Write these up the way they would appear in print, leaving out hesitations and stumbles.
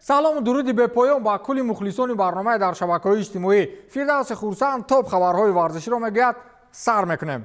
Салому дуруди бепоён ба кулли мухлисони барномаи дар шабакаҳои иҷтимоӣ. Фирдавси Хурсанд топ хабарҳои варзиширо мегӯяд. Сар мекунем.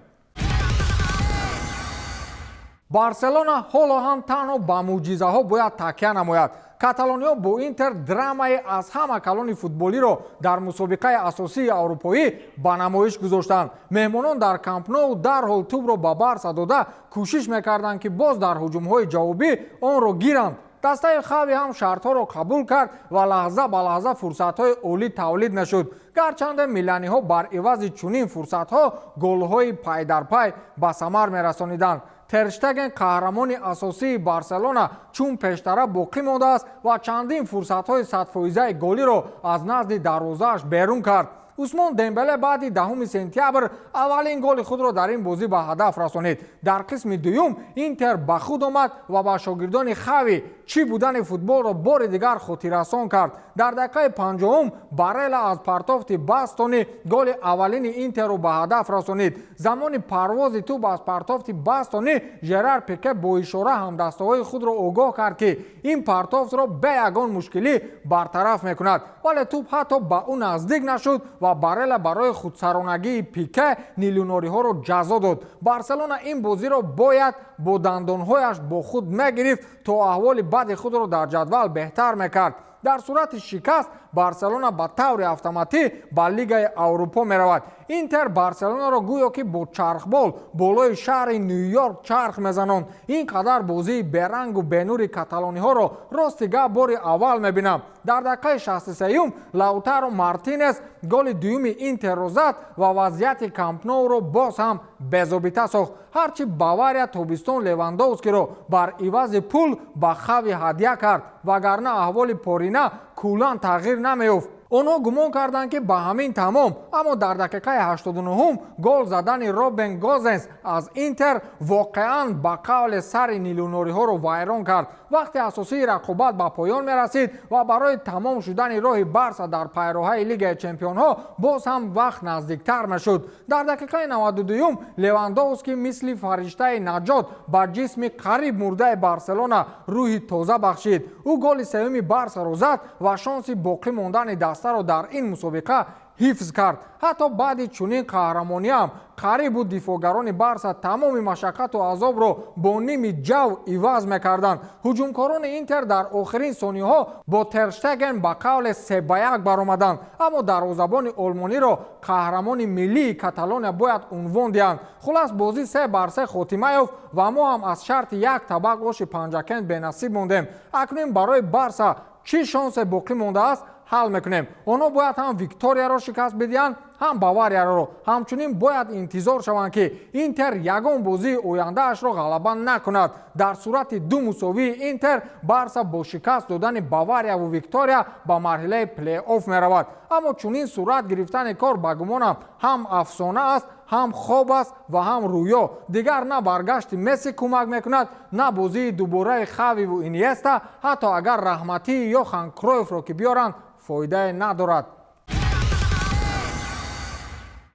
Барселона ҳоло ҳам танҳо ба мӯъҷизаҳо бояд такя намояд. Каталониё бо Интер драмаи аз ҳама калони футболиро дар мусобиқаи асосии аврупоӣ ба намоиш гузоштанд. Меҳмонон дар Кампноу дарҳол тӯбро ба Барса дода, кӯшиш мекарданд, ки боз дар ҳуҷумҳои ҷавобӣ онро гиранд. Дастаи Хави ҳам шартҳоро қабул кард ва лаҳза ба лаҳза фурсатҳои олӣ тавлид нашуд. Гарчанде миланиҳо бар ивази чунин фурсатҳо голҳои пайдарпай ба самар мерасониданд. Терштеген, қаҳрамони асосии Барселона, чун пештара боқӣ мондааст ва чандин фурсатҳои садфоизаи голиро аз назди дарвозааш берун кард. Усмон Дембеле баъди 10 сентябр аввалин голи худро дар ин бозӣ ба ҳадаф расонид. Дар қисми дуюм Интер ба худ омад ва ба шогирдони Хави чӣ будани футболро бори дигар хотиррасон кард. Дар дақиқаи 50-ум Барела аз партофти Бастони голи аввалини Интерро ба ҳадаф расонид. Замони парвози тӯб аз партофти Бастони Жерар Пике бо ишора ҳамдастаҳои худро огоҳ кард, ки ин партофтро бе ягон мушкилӣ бартараф мекунад, вале тӯб ҳатто ба ӯ наздик нашуд ва Барела барои худсаронагии Пике нилунориҳоро ҷазо дод. Барселона ин бозиро бояд бо дандонҳояш бо худ мегирифт, то аҳволи бади худро дар ҷадвал беҳтар мекард. Дар сурати шикаст Барселона ба таври автоматӣ ба Лигаи Аврупо меравад. Интер Барселонаро гӯё ки бо чархбол болои шаҳри Ню-Йорк чарх мезанонд. Ин қадар бозии берангу бенури каталониҳоро, рости гап, бори аввал мебинам. Дар дақиқаи 63-юм Лаутаро Мартинес голи дуюми Интерро зад ва вазъияти Кампноуро боз ҳам безобита сохт. Ҳарчи Бавария тобистон Левандовскиро бар ивази пул ба Хави ҳадя кард, вагарна аҳволи порина куллан тағйир намеёфт. Онҳо гумон карданд, ки ба ҳамин тамом, аммо дар дақиқаи 89-ум гол задани Робен Гозенс аз Интер воқеан ба қавле сари нилунориҳоро вайрон кард. Вақти асосии рақобат ба поён мерасид ва барои тамом шудани роҳи Барса дар пайроҳаи Лигаи чемпионҳо боз ҳам вақт наздиктар мешуд. Дар дақиқаи 92-юм Левандовский мисли фариштаи наҷот ба ҷисми қариб мурдаи Барселона рӯҳи тоза бахшид. Ӯ голи сеюми Барсаро зад ва шонси боқӣ мондани дастаро дар ин мусобиқа ҳифз кард. Ҳатто баъди чунин қаҳрамониам қариб буд дифоъгарони Барса тамоми машаққату азобро бо ними ҷав иваз мекарданд. Ҳуҷумкорони Интер дар охирин сониҳо бо Терштеген ба қавле 3-1 баромаданд, аммо дарвозабони олмониро қаҳрамони миллии Каталония бояд унвон диҳанд. Хулас, бозӣ 3-3 хотима ёфт ва мо ҳам аз шарти як табақ оши Панҷакент бенасиб мондем. Акнун барои Барса чӣ шонсе боқӣ мондааст, ҳал мекунем. Онҳо бояд ҳам Викторияро шикаст бидиҳанд, ҳам Баварияро. Ҳамчунин бояд интизор шаванд, ки Интер ягон бозии ояндаашро ғалаба накунад. Дар сурати ду мусовии Интер Барса бо шикаст додани Баварияву Виктория ба марҳилаи плей-офф меравад. Аммо чунин сурат гирифтани кор, ба гумонам, ҳам афсона аст, ҳам хоб аст ва ҳам рӯё. Дигар на баргашти Месси кӯмак мекунад, на бозии дубораи Хавиву Иниеста. Ҳатто агар раҳматии Йохан Кройфро ки биёранд, фоидае надорад.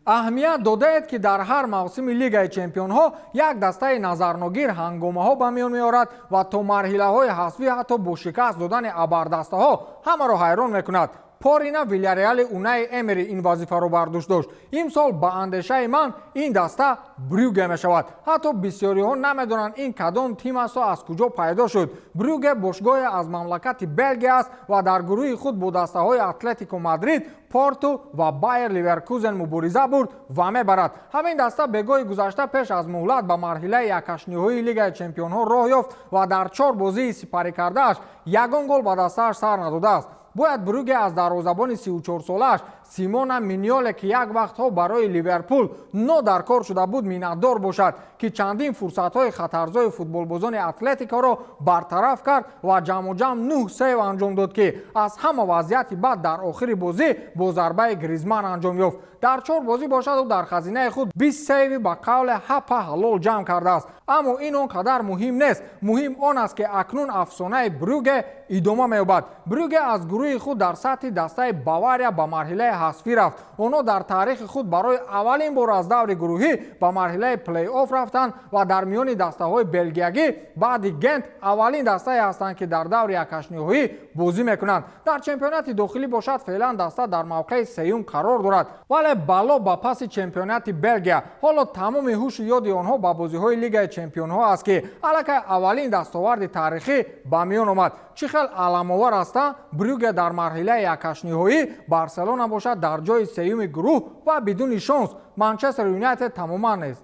Аҳамият додаед, ки дар ҳар мавсими Лигаи чемпионҳо як дастаи назарногир ҳангомаҳо ба миён меорад ва то марҳилаҳои ҳасбӣ ҳатто бо шикаст додани абардастаҳо ҳамаро ҳайрон мекунад. Порина Вилярреали Унаи Эмери ин вазифаро бар дӯш дошт. Имсол, ба андешаи ман, ин даста Брюге мешавад. Ҳатто бисёриҳо намедонанд, ин кадом тим асту аз куҷо пайдо шуд. Брюге бошгоҳе аз мамлакати Белгия аст ва дар гурӯҳи худ бо дастаҳои Атлетико Мадрид, Порту ва Байер Ливеркузен мубориза бурд ва мебарад. Ҳамин даста бегоҳи гузашта пеш аз муҳлат ба марҳилаи якҳаштниҳоии Лигаи чемпионҳо роҳ ёфт ва дар чор бозии сипарӣ кардааш ягон гол ба дастааш сар надодааст. Бояд Брюге аз дарвозабони 34-солааш Симона Миньоле, ки як вақтҳо барои Ливерпул нодаркор шуда буд, миннатдор бошад, ки чандин фурсатҳои хатарзои футболбозони Атлетикоро бартараф кард ва ҷамъуҷамъ нӯҳ сейв анҷом дод, ки аз ҳама вазъияти бад дар охири бозӣ бо зарбаи Гризман анҷом ёфт. Дар чор бозӣ бошад, ӯ дар хазинаи худ 20 сейви ба қавле ҳапа ҳалол ҷамъ кардааст. Аммо ин он қадар муҳим нест. Муҳим он аст, ки акнун афсонаи Брюге идома меёбад. Брюге аз гурӯҳи худ дар сатҳи дастаи Бавария ба марҳилаи Ҳасфӣ рафт. Онҳо дар таърихи худ барои аввалин бор аз даври гурӯҳӣ ба марҳилаи плей-офф рафтанд ва дар миёни дастаҳои белгиягӣ баъди Гент аввалин дастае ҳастанд, ки дар даври якҳаштниҳоӣ бозӣ мекунанд. Дар чемпионати дохилӣ бошад, феълан даста дар мавқеи сеюм қарор дорад, вале бало ба паси чемпионати Белгия. Ҳоло тамоми ҳушу ёди онҳо ба бозиҳои Лигаи чемпионҳо аст, ки аллакай аввалин дастоварди таърихӣ ба миён омад. Чӣ хел аламовар аста: Брюге дар марҳилаи якҳаштниҳоӣ, Барселона бошад дар ҷои сеюми гурӯҳ ва бидуни шонс. Манчестер Юнайтед тамоман нест.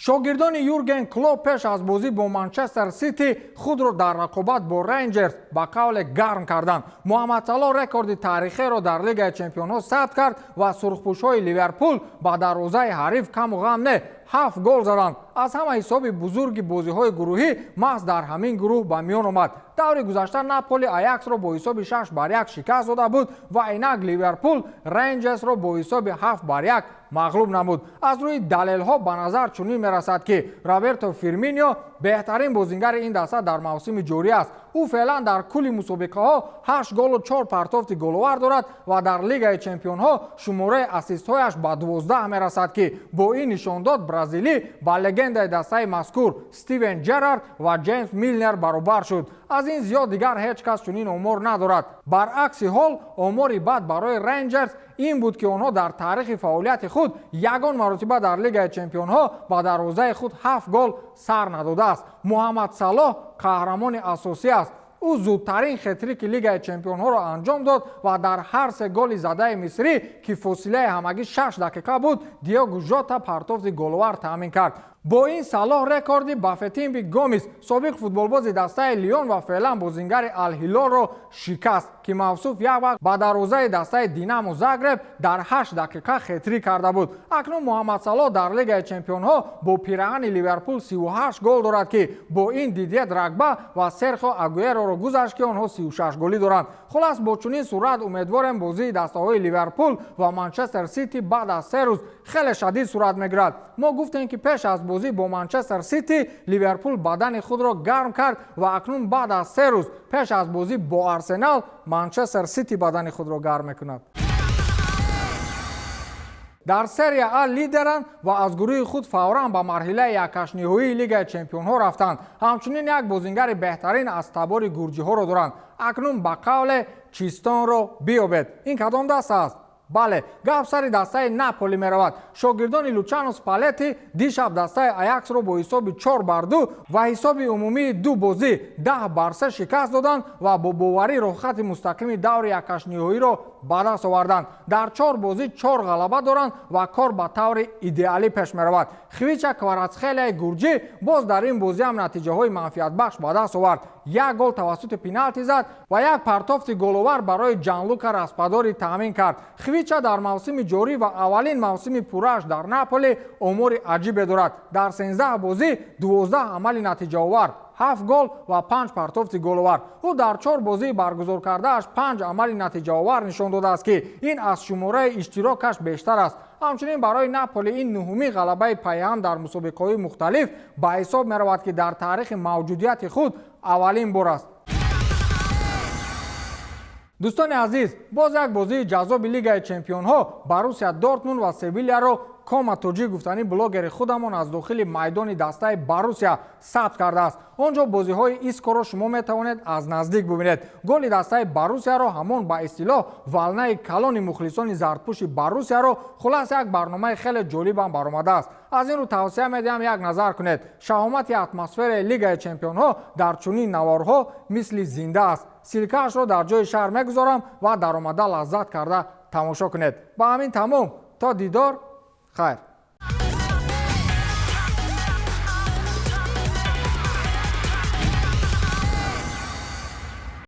Шогирдони Юрген Клоп пеш аз бозӣ бо Манчестер Сити худро дар рақобат бо Рейнҷерс ба қавле гарм карданд. Муҳаммад Салоҳ рекорди таърихиро дар Лигаи чемпионҳо сабт кард ва сурхпӯшҳои Ливерпул ба дарвозаи ҳариф каму ғам не, ҳафт гол заданд. Аз ҳама ҳисоби бузурги бозиҳои гурӯҳӣ маҳз дар ҳамин гурӯҳ ба миён омад. Даври гузашта Наполи Аяксро бо ҳисоби 6-1 шикаст дода буд ва инак Ливерпул Рейнҷерсро бо ҳисоби 7-1 мағлуб намуд. Аз рӯи далелҳо ба назар чунин мерасад, ки Роберто Фирминио беҳтарин бозингари ин даста дар мавсими ҷорӣ аст. Ӯ феълан дар кулли мусобиқаҳо ҳашт голу чор партофти головар дорад ва дар Лигаи чемпионҳо шумораи ассистҳояш ба 12 мерасад, ки бо ин нишондод бразилӣ ба легендаи дастаи мазкур Стивен Джерард ва Ҷеймс Милнер баробар шуд. Аз ин зиёд дигар ҳеҷ кас чунин омор надорад. Баръакси ҳол, омори бад барои Рейнҷерс ин буд, ки онҳо дар таърихи фаъолияти худ ягон маротиба дар Лигаи чемпионҳо ба дарвозаи худ ҳафт гол сар надодааст. Муҳаммад Салоҳ қаҳрамони асосӣ аст. Ӯ зудтарин хетрики Лигаи чемпионҳоро анҷом дод ва дар ҳар се голи задаи мисрӣ, ки фосилаи ҳамагӣ 6 дақиқа буд, Диогу Жота партофти головар таъмин кард. Бо ин Салоҳ рекорди Бафетимби Гомис, собиқ футболбози дастаи Лион ва феълан бозингари Алҳилолро шикаст, ки мавсуф як вақт ба дарвозаи дастаи Динамо Загреб дар 8 дақиқа хетрик карда буд. Акнун Муҳаммад Салоҳ дар Лигаи чемпионҳо бо пираҳани Ливерпул 38 гол дорад, ки бо ин Дидье Дрогба ва Серхио Агуэроро гузашт, ки онҳо 36 голӣ доранд. Хулас, бо чунин сурат умедворем, бозии дастаҳои Ливерпул ва Манчестер Сити баъд аз 3 рӯз хеле шадид сурат мегирад. Мо гуфтем, ки пеш аз бозӣ бо Манчестер Сити Ливерпул бадани худро гарм кард ва акнун баъд аз 3 рӯз пеш аз бозӣ бо Арсенал Манчестер Сити бадани худро гарм мекунад. Дар Серия А лидеранд ва аз гурӯҳи худ фавран ба марҳилаи якҳаштниҳоии Лигаи чемпионҳо рафтанд. Ҳамчунин як бозингари беҳтарин аз табори гурҷиҳоро доранд. Акнун ба қавле чистонро биёбед, ин кадом даста аст? Бале, гап сари дастаи Наполи меравад. Шогирдони Лучано Спалети дишаб дастаи Аяксро бо ҳисоби 4-2 ва ҳисоби умумии ду бозӣ 10-3 шикаст доданд ва бо боварӣ роҳхати мустақими даври якҳаштниҳоиро ба даст оварданд. Дар чор бозӣ чор ғалаба доранд ва кор ба таври идеалӣ пеш меравад. Хвича Кварацхелияи гурҷӣ боз дар ин бозӣ ҳам натиҷаҳои манфиатбахш ба даст овард: як гол тавассути пеналти зад ва як партофти головар барои Ҷанлука Распадори таъмин кард. Хвича дар мавсими ҷорӣ ва аввалин мавсими пуррааш дар Наполи омори аҷибе дорад: дар 13 бозӣ 12 амали натиҷаовар, ҳафт гол ва панҷ партофти головар. Ӯ дар чор бозии баргузоркардааш панҷ амали натиҷаовар нишон додааст, ки ин аз шумораи иштирокаш бештар аст. Ҳамчунин барои Наполи ин нуҳумин ғалабаи пайҳам дар мусобиқаҳои мухталиф ба ҳисоб меравад, ки дар таърихи мавҷудияти худ аввалин бор аст. Дӯстони азиз, боз як бозии ҷаззоби Лигаи чемпионҳо, Боруссия Дортмунд ва Севилияро Кома Тоҷик, гуфтани блогери худамон, аз дохили майдони дастаи Боруссия сабт кардааст. Он ҷо бозиҳои Искоро шумо метавонед аз наздик бубинед. Голи дастаи Боруссияро, ҳамон ба истилоҳ волнаи калони мухлисони зардпӯши Боруссияро. Хулас, як барномаи хеле ҷолибам баромадааст. Аз ин рӯ тавсия медиҳам, як назар кунед. Шаҳомати атмосфераи Лигаи чемпионҳо дар чунин наворҳо мисли зинда аст. Ссылкаашро дар ҷои шарҳ мегузорам ва даромада лаззат карда тамошо кунед. Ба ҳамин тамом, то дидор, хайр.